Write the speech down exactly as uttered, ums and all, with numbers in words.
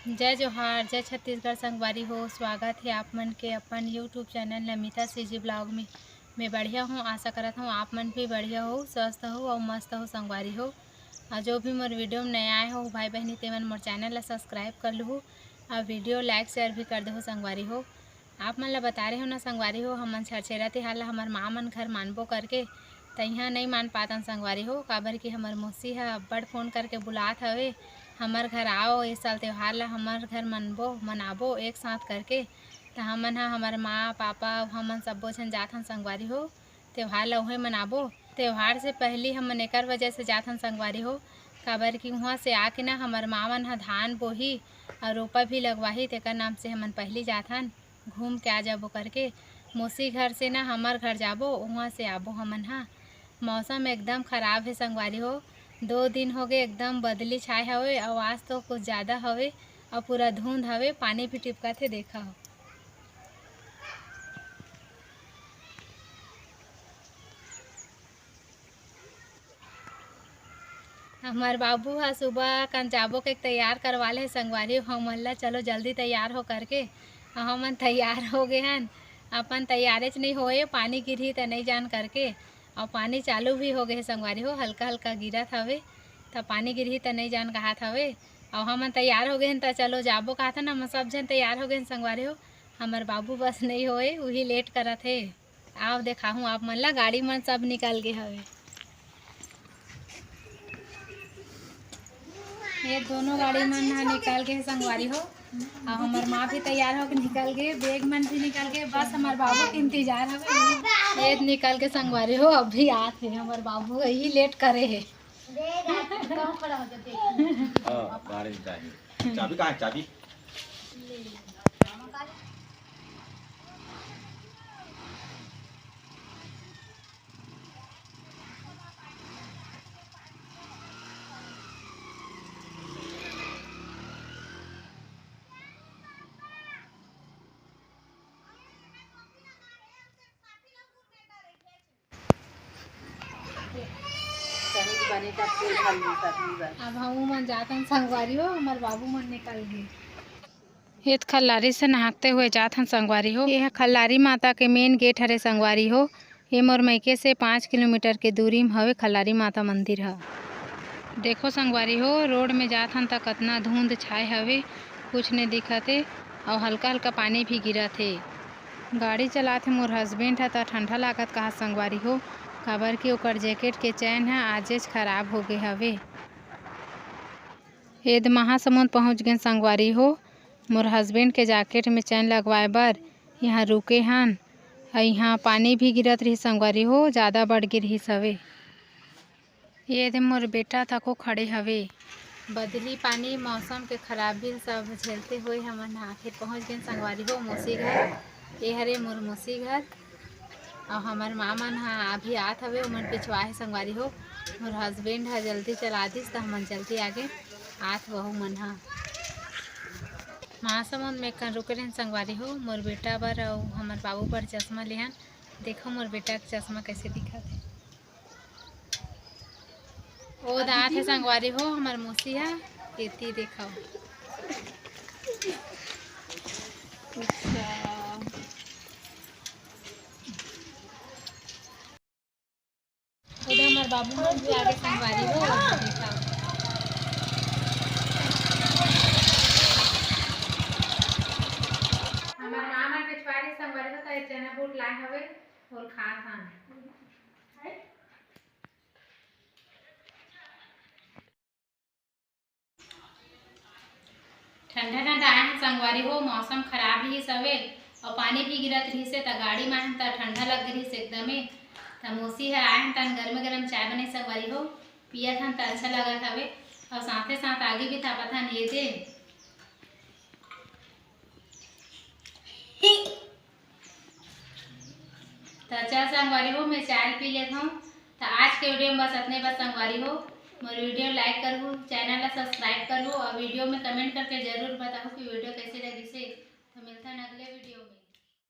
जय जोहार, जय छत्तीसगढ़ संगवारी हो। स्वागत हे आप मन के अपन YouTube channel Namita CG vlog में। मैं बढ़िया हूँ, आशा करत हूँ आप मन भी बढ़िया हो, स्वस्थ हो और मस्त हो संगवारी हो। और जो भी मोर वीडियो में नया आए हो भाई बहनी, तेमन मोर चैनल ला सब्सक्राइब कर लूहू और वीडियो लाइक शेयर भी कर देहू संगवारी हो। आप मन ला बता रहे हो ना संगवारी हो, हमन छेरछेरा तिहार ला हमर माँ मन घर मानबो करके, त इहाँ नइ मान पातन संगवारी हो, काबर कि हमर मौसी ह अब्बड़ फोन करके बुलात हवे, हमर घर आओ, ए साल त्योहार ला हमर घर मनबो, मनाबो एक साथ करके। त हमन ह, हमर माँ, पापा, हमन सब्बो झन जाथन संगवारी हो, त्योहार ला उहें मनाबो। त्योहार से पहिली हमन एकर वजह से जाथन संगवारी हो, काबर कि उहाँ से आके ना हमर माँ मन ह धान बोही अउ रोपा भी लगवाही, तेकर नाम से हमन पहिली जाथन, घूम के आ जाबो करके। मौसी घर से ना हमर घर जाबो, उहाँ से आबो हमन ह। मौसम एकदम खराब हे संगवारी हो, दो दिन होगे एकदम बदली छाए हवे अउ आज तो कुछ ज्यादा हवे अउ पूरा धुंध हवे, पानी भी टिपकत हे, देखा हो। हमर बाबू ह सुबह कन जाबो के तैयार करवा ले हे संगवारी हो हमन ला, चलो जल्दी तैयार हो करके। अउ हमन तैयार हो गे हन, अपन तैयारेच नइ होए, पानी गिरही त नइ जान करके। अउ पानी चालू भी हो गे हे संगवारी हो, हल्का हल्का गिरत हवे, त पानी गिरही त नइ जान कहत हवे। अउ हमन तैयार हो गे हन, त चलो जाबो कहत हन, हमन सब झन तैयार हो गे हन संगवारी हो। हमर बाबू बस नइ होए, उही लेट करत हे। आओ देखाहूँ आप मन ला, गाड़ी मन सब निकल गे हवे। ये दोनों गाड़ी मन ह निकल गे हे संगवारी हो, अउ हमर माँ भी तैयार होके निकल गे, बैग मन भी निकल गे, बस हमर बाबू के इंतजार हवे। ये निकल गे संगवारी हो, अभी आत हे हमर बाबू, यही लेट करे हे। हाँ, गाड़ी में जाएंगे। चाबी कहाँ है? चाबी? अब हमू मन जातन संगवारी हो, हमर बाबू मन निकल गे। ये खल्लारी से नहाकते हुए जात हन संगवारी हो। ये ह खल्लारी माता के मेन गेट हरे संगवारी हो। ये मोर मइके से पाँच किलोमीटर के दूरी म हवे खल्लारी माता मंदिर ह। देखो संगवारी हो, रोड में जात हन त कतना धुंध छाए हवे, कुछ नइ दिखत हे, अउ हल्का हल्का पानी भी गिरत हे। गाड़ी चलात हे मोर हस्बैंड ह, त ठंडा लागत कहा संगवारी हो, काबर कि ओकर जैकेट के चैन ह आजेच खराब हो गे हवे। एद महासमुंद पहुंच गेन संगवारी हो, मोर हस्बैंड के जैकेट में चैन लगवाए बर इहाँ रुके हन। अउ इहाँ पानी भी गिरत रिहिस संगवारी हो, जादा बढ़ गे रिहिस हवे। ये दे मोर बेटा तको खड़े हवे। बदली पानी मौसम के खराबी सब झेलते हुए हमन आखिर पहुंच गेन संगवारी हो मौसी घर। ये हरे मोर मौसी घर। अउ हमर माँ मन ह अभी आत हवे, ओमन पिछवा हे संगवारी हो। मोर हस्बैंड ह जल्दी चला दिस त हमन जल्दी आगे आत वहू मन ह। महासमुंद में कन रुके रहेन संगवारी हो, मोर बेटा बर अउ हमर बाबू बर चश्मा लेहन। देखो मोर बेटा के चश्मा कैसे दिखत हे। ओ दात हे संगवारी हो, हमर मौसी ह एती देखो। अच्छा। उधर हमर बाबू मन भी आगे संगवारी हो, देखो। हमर माँ मन पिछवारी संगवारी हो, त चना बूट लाए हवे, ओल खात हन। ठंडा ठंडा आए हन संगवारी हो, मौसम खराब रिहिस हवे अउ पानी भी गिरत रिहिस हे, त गाड़ी में आए हन त ठंडा लग रिहिस एकदमे। त मौसी ह आए हन तन गरमे गरम चाय बने संगवारी हो, पियत हन त अच्छा लगत हवे। अउ साथे साथ आगे भी थापत हन ये दे। त चल संगवारी हो, मैं चाय पी लेत हूँ। त आज के वीडियो में बस अतने बस संगवारी हो। मोर वीडियो लाइक करहू, चैनल ला सब्सक्राइब करहू अउ वीडियो में कमेंट करके जरूर बताहू कि वीडियो कैसे लगिस हे। त मिलथन अगले